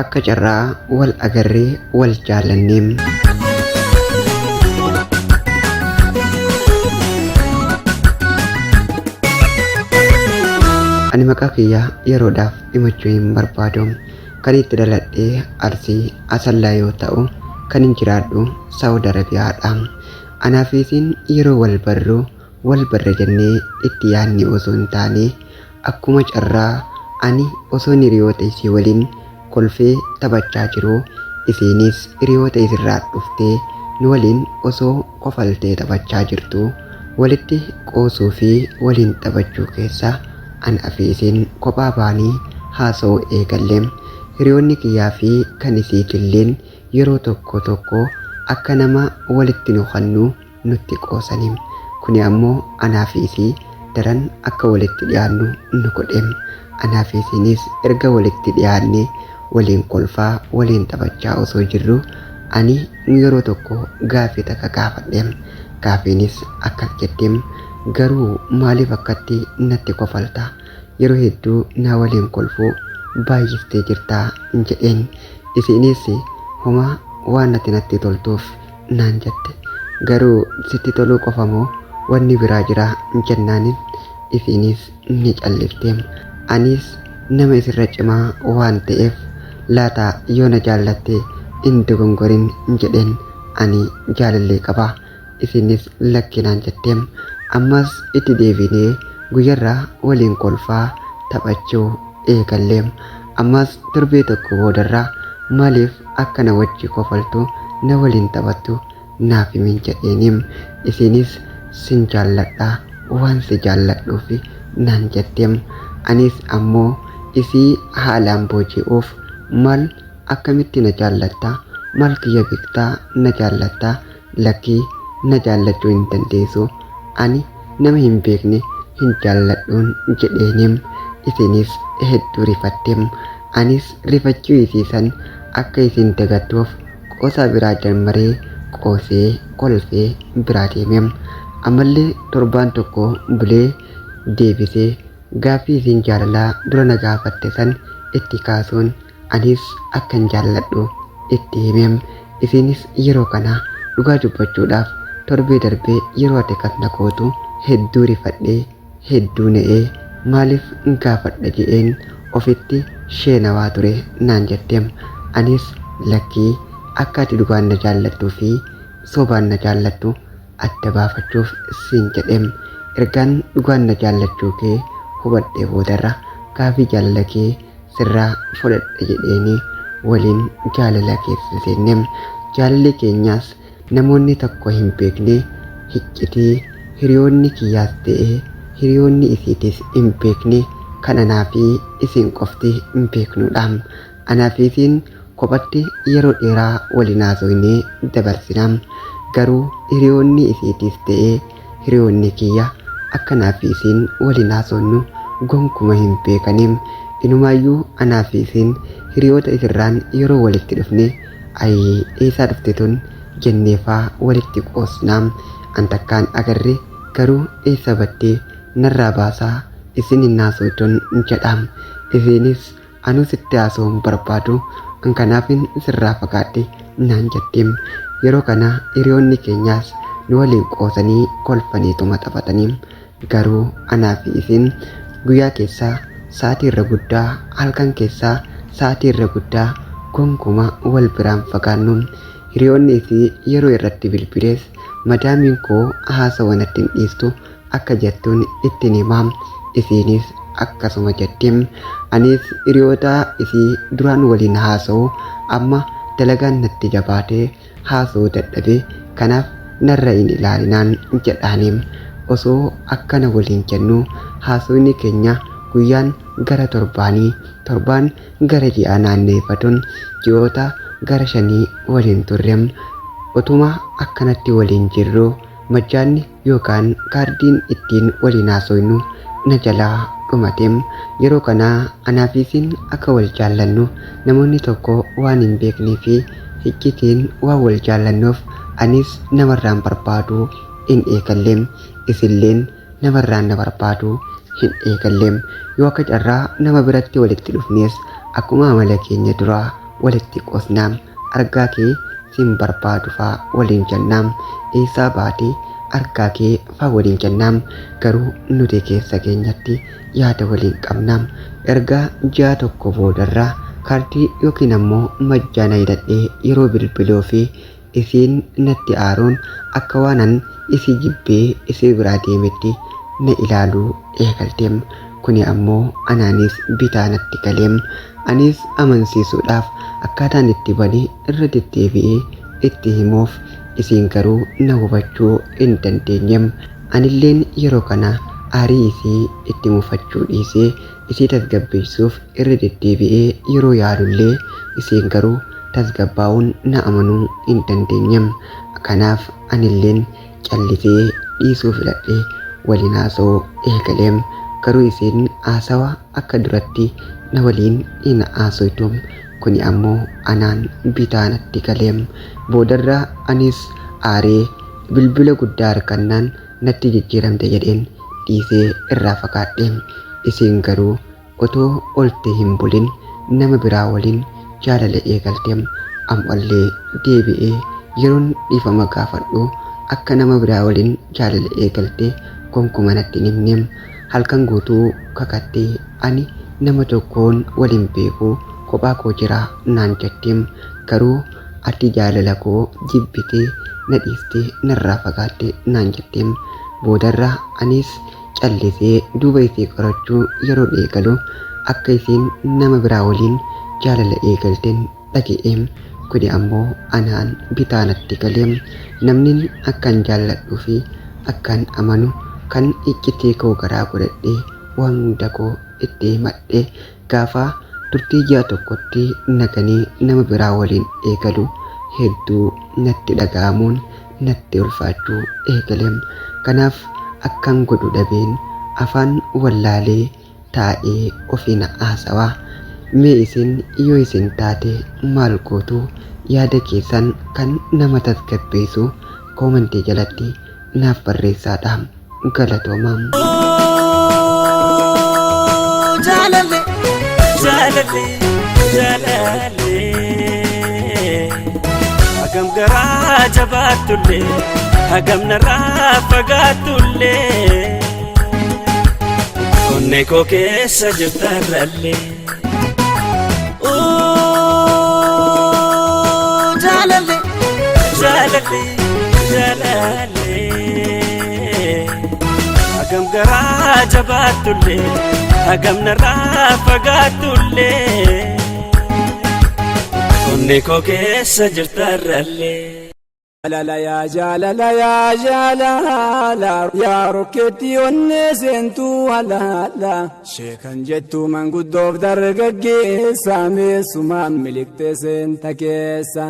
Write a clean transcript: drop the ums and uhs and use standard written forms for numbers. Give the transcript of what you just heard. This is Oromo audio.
Akka carraa wal agarree wal jaallanneem. Ani maqaa kiyya yeroodhaaf himachuu hin barbaadu. Kan itti dhaladhe Arsii Asallaa yoo ta'u, kan hin jiraadhu Saawud Arabiyaadha. Anaa fi isiin yeroo wal barru wal barra jennee itti yaadne osoo hin taane akkuma carraa ani osoon hiriyoota isii waliin kolfee taphachaa jiruu isiinis hiriyoota isirraa dhuftee nu waliin osoo kofaltee taphachaa jirtuu walitti qoosuu fi waliin taphachuu keessa anaa fi isiin kophaa baanii haasa'uu eegalle. Hiriyoonni kiyyaa fi kan isiitilleen yeroo tokko tokko akka nama walitti nu kannuu nutti qoosani. Kuni ammoo anaa fi isii daran akka walitti dhiyaannu nu godhe. Anaa fi isiinis erga walitti dhiyaannee waliin kolfaa waliin taphachaa osoo jirruu ani yeroo tokko gaaffii takka gaafadhe. Gaaffiinis akkas jette, Garuu maaliif akkatti natti kofalta? Yeroo hedduu naa waliin kolfuu baay'iftee jirta jedheen. Isiinis homaa waan ati natti toltuuf naan jette. Garuu sitti toluu qofa moo wanni biraa jira jennaanin isiinis ni callifte. Anis nama isirra cimaa waan ta'eef laata yoo na jaallatte hin dogongorin jedheen ani jaalallee qaba. Isiinis lakki naan jette. Ammas itti deebinee guyyarraa waliin kolfaa taphachuu eegalle. Ammas torbee tokko boodarra maaliif akka na wajji kofaltu na waliin taphattu naaf himin jedheeni. Isiinis sin jaalladha waan si jaalladhuufi naan jette. Anis ammoo isii haalaan booji'uuf maal akkamitti na jaallatta maal kiyya beektaa na jaallatta lakkii na jaallachuu hin dandeessu ani nama hin beekne hin jaalladhuun jedheeni. Isiinis hedduu rifatte. Anis rifachuu isii san akka isiin dagattuuf qoosaa biraa jammaree qoosee kolfee biraa deeme. Ammallee torbaan tokko bulee deebisee gaaffii isiin jaalalaa dura na gaafatte san itti kaasuun anis akkan jaalladhu itti hime. Isiinis yeroo kana dhugaa dubbachuudhaaf torbee darbe yeroo ati akkas na gootu hedduu rifadhee hedduu na'ee maaliif gaafadha je'een ofitti sheenawaa ture naan jette. Anis lakkii akka ati dhugaan na jaallattuu fi sobaan na jaallattu adda baafachuuf siin jedhe. Ergaan dhugaan na jaallachuu kee hubadhee boodarra gaafii jaalala kee sirraa fudhadha jedheeni waliin jaalala keessa seenne. Jaalalli keenyaas namoonni tokko hin beekne hiccitii hiriyoonni kiyyaas ta'e hiriyoonni isiitis hin beekne kan anaa fi isiin qofti hin beeknudha. Anaa fi isiin kophatti yeroo dheeraa waliin haasoynee dabarsina. Garuu hiriyoonni isiitis ta'e hiriyoonni kiyya akka anaa fi isiin waliin haasofnu gonkuma hin beekani. Inumaayyuu anaa fi isiin hiriyoota isirraan yeroo walitti dhufne ayii eessaa dhufte tun jenneefaa walitti qoosna. An takkaan agarre garuu eessa baddee narraa baasaa isin hin haasoytun jedha. Isiinis anuu sitti haasa'uu hin barbaadu an kanaafin sirraa fagaadhe naan jette. Yeroo kana hiriyoonni keenyaas nu waliin qoosanii kolfaniituma taphatanii. Garuu anaa fi isin guyyaa keessaa sa'atii irra guddaa halkan keessaa sa'atii irra guddaa gonkuma wal biraan fagaannu. Hiriyoonni isii yeroo irratti bilbilees madaamiin koo haasawa natti hin dhiistu akka jettuun ittin hima. Isiinis akkasuma jetti. Anis hiriyoota isii duraan waliin haasa'u amma dalagaan natti jabaatee haasa'uu dadhabe kanaaf narra hin ilaalinaan jedhaani. Osoo akkana waliin jennuu haasawni keenya guyyaan gara torbaanii, torbaan gara ji'aa naanneeffatuun ji'oota gara shanii waliin turre. Otuma akkanatti waliin jirruu majjaanni yookaan kaardiin ittiin waliin haasoynu na jalaa dhumate. Yeroo kana anaa fi isiin akka wal jaallannu namoonni tokko waan hin beeknee fi iccitiin waan wal jaallannuuf anis namarraan barbaaduu hin eegalle. Isilleen namarraan na barbaaduu hin eegalle. Yoo akka carraa nama biratti walitti dhufnes akkuma amala keenya duraa Walitti qoosnaa, argaa kee sin barbaadu faa waliin jennaa, eessaa baatee argaa kee faa waliin jennaa. Garuu nuti keessa keenyatti yaada waliin qabnaa. Erga ji'a tokko boodarraa kaardii yookiin ammoo majjaana hidhadhee yeroo bilbiluu fi isiin natti aaruun akka waanan isii jibbee isii biraa deemetti na ilaaluu eegalteem. Kuni ammoo anaanis bitaa natti galeem. Anis amansiisuudhaaf akkaataan itti bane irra deddeebi'ee itti himuuf isiin garuu na hubachuu hin dandeenyeem. Anilleen yeroo kana aarii isii itti mufachuu dhiisee isii tasgabbeessuuf irra deddeebi'ee yeroo yaalullee isiin garuu tasgabbaa'uun na amanuu hin dandeenyeem. Kanaaf anilleen callisee dhiisuu filadhee waliin haasa'uu eegaleem. Garuu isiin haasawa akka duratti na waliin hin haasoytu. Kuni ammoo anaan bitaa natti galeem. Boodarra anis aaree bilbila guddaa harkannaan natti jijjiiramte jedheen dhiisee irraa fagaadhe. Isiin garuu otoo olte hin bulin nama biraa waliin jaalala eegalte. Ammallee deebi'ee yeroon dhiifama gaafadhu akka nama biraa waliin jaalala eegalte gonkumaa natti hin himne. Halkan guutuu kakattee ani nama tokkoon waliin beeku kophaa koo jira naan jette. Garuu ati jaalala koo jibbitee na dhiistee narraa fagaatte naan jette. Boodarra anis callisee duuba isii qorachuu yeroo eegalu akka isiin nama biraa waliin jaalala eegalteen dhaga'e. Kuni ammoo anaan bitaa natti galee. Namni akkan jaalladhuu fi akkan amanu kan iccitii koo garaa godhadhee waan hunda koo itti himadhee gaafa turtii ji'a tokkotti naganii nama biraa waliin eegalu hedduu natti dhaga'amuun natti ulfaachuu eegale. Kanaaf akkan godhu dhabeen afaan wallaalee taa'ee ofiin haasawaa. Mee isin yoo isin taate maal gootu? Yaada keessan kan nama tasgabbeessu koomentii jalatti naaf barreessaadha. Galatoomaa. Jaalale, jaalale, jaalale, hagam garaa jabaattullee, hagam narraa fagaattullee, onnee koo keessa jirtarrallee. Jaalale, jaalale, jaalale, hagam garaa jabaattullee, hagam narraa fagaattullee, onnee koo keessa jirtarrallee. Jaalala yaa jaalala yaa jaalala yaa rokkeetti onnee seentuu halaala sheekan jettuu manguddoof dargaggeessa meessumaan miliqxee seenta keessa.